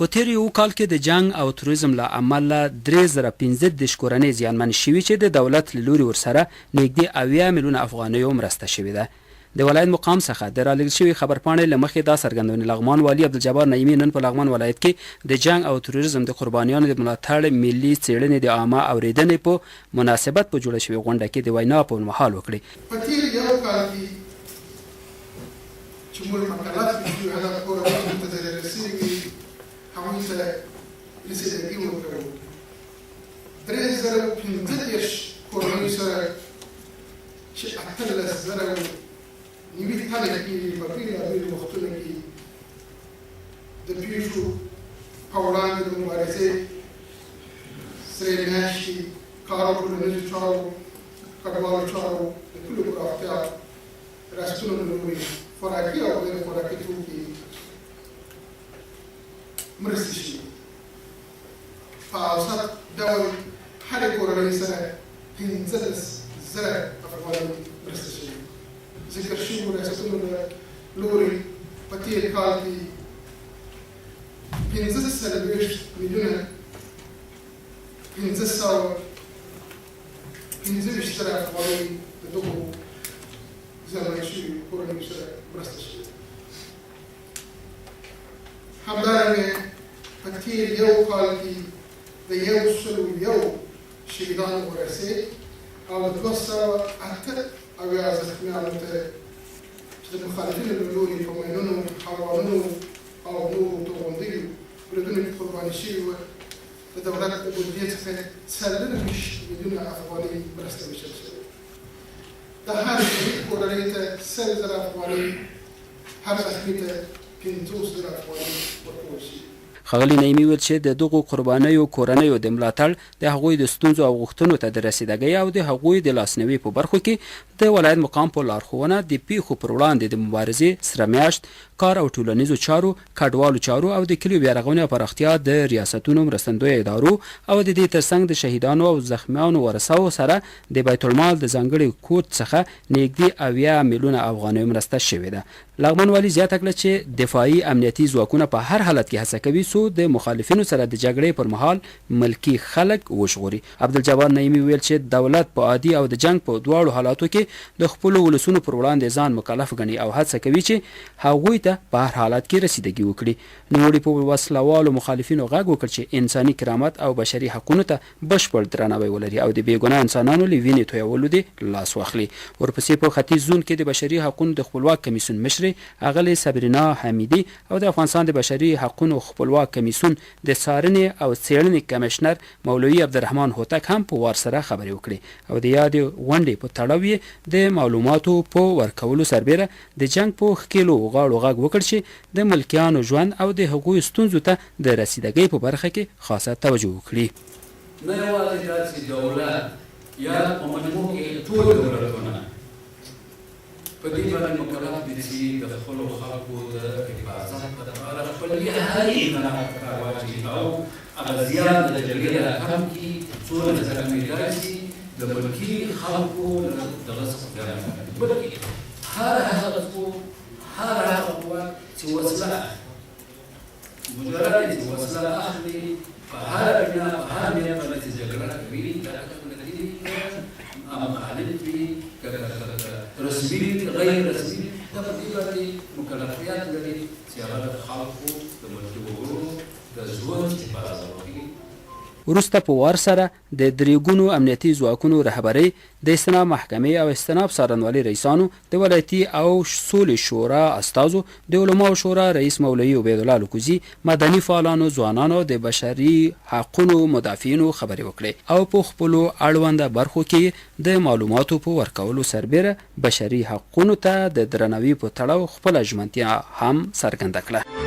په تېر یو کال کې د جنګ او تروریزم له امله 3035 کورنۍ زیانمنې شوي چې د دولت له لوري ورسره نږدې 70 میلیونه افغانیو مرسته شوې ده. د ولایت مقام څخه د رالېږل شوې خبرپاڼې له مخې دا څرګندونې لغمان والي عبدالجبار نعیمي نن په لغمان ولایت کې د جنګ او تروریزم د قربانیانو د ملاتړ ملي څېړنې د عامه اورېدنې په مناسبت په جوړه شوې غونډه کې د وینا په مهال وکړې. په تېر یو کال کې چې موږ مکلف یو چې هغه کورنۍ چې متضرره شوي وي هغوی ته رسیدګي وکړو. 3035 کورنیو سره چې 18090 تنه کېږي په بېلابېلو وختونو کې د پېښو په وړاندې د مبارزې، سرې میاشتې، کار او ټولنیزو چارو، کډوالو چارو، د کلیو پراختیا ریاستونو له لوري خوراکي او غیر خوراکي توکي مرستې شوي. په اوسط ډول هرې کورنۍ سره 15,000 افغانۍ مرسته شوې. ذکر شویو ریاستونو له لوري په تېر کال کې 45 میلیونه 525,000 افغانۍ د دغو زیانمن شویو کورنیو سره مرسته شوې. همدارنګه په تېر یو کال کې د 101 شهیدانو ورثې او د 278 زخمیانو ته چې د مخالفینو له لوري په ماینونو، هاوانونو او نورو توغندیو بریدونو کې قرباني شوي وه، د دولت له بودجې څخه 24 میلیونه افغانۍ مرسته ویشل شوې. د هر شهید کورنۍ ته 100,000 افغانۍ، هر زخمي ته 50,000 افغانۍ ورکول شي. ښاغلي نعیمي وویل چې د دغو قربانیو کورنیو د ملاتړ، د هغوی د ستونزو او غوښتنو ته د رسیدګۍ او د هغوی د لاسنیوي په برخو کې د ولایت مقام په لارښوونه د پېښو پر وړاندې د مبارزې سره میاشت، کار او ټولنیزو چارو، کډوالو چارو او د کلیو بیارغونې او پراختیا د ریاستونو مرستندویه ادارو او د دې ترڅنګ د شهیدانو او زخمیانو ورثو سره د بیت المال د ځانګړي کوټ څخه نږدې 70 میلیونه افغانیو مرسته شوې ده. لغمان والي زیاته کړه چې دفاعي امنیتي ځواکونه په هر حالت کې هڅه کوي څو د مخالفینو سره د جګړې پر مهال ملکي خلک وژغوري. عبدالجبار نعیمي وویل چې دولت په عادي او د جنګ په دواړو حالاتو کې د خپلو ولسونو پر وړاندې ځان مکلف ګڼي او هڅه کوي چې هغوی ته په هر حالت کې رسیدګي وکړي. نوموړي په وسله والو مخالفینو غږ وکړ چې انساني کرامت او بشري حقونو ته بشپړ درناوی ولري او د بې ګناه انسانانو له وینې تویولو دې لاس واخلي. ورپسې په ختیځ زون کې د بشري حقونو د خپلواک کمیسیون مشرې اغلې صبرینا حمیدي او د افغانستان د بشري حقونو خپلواک کمیسیون د څارنې او څېړنې کمېشنر مولوي عبدالرحمن هوتک هم په وار سره خبرې وکړې او د یادې غونډې په تړاو یې د معلوماتو په ورکولو سربېره د جنګ په ښکېلو غاړو غږ وکړ چې د ملکیانو ژوند او د هغوی ستونزو ته د رسیدګۍ په برخه کې خاصه توجه وکړي. نه یوازې دا چې دولت یا په مجموع کې ټول دولتونه په دې باندې مکلف دي چې د خپلو خلکو د حفاظت لپاره خپل هر امکانات په کار واچوي او هغه زیان د جګړې را کم کړي، څونه چې کمېدای شي د ملکي خلکو له دغه څخه زیان نه کړي، بلکې هر هغه څوک، هر هغه قوت چې وسله اخلي، مجرد یې چې وسله اخلي، په هره بنا، په هر نیت باندې چې جګړه کوي، دا که دولتي وي، که مخالف وي، که رسمي وي، که غیر رسمي وي، دا په دې باندې مکلفیت لري چې هغه د خلکو، د ملکي وګړو د ژوند حفاظت وکړي. وروسته په وار سره د درې ګونو امنیتي ځواکونو رهبرۍ، د استناف محکمې او استناف څارنوالۍ رئیسانو، د ولایتي او سولې شورا استازو، د علماوو شورا رئیس مولوي عبیدالله الکوزي، مدني فعالانو، ځوانانو او د بشري حقونو مدافعینو خبرې وکړې او په خپلو اړونده برخو کې یې د معلوماتو په ورکولو سربېره بشري حقونو ته د درناوي په تړاو خپله ژمنتیا هم څرګنده کړه.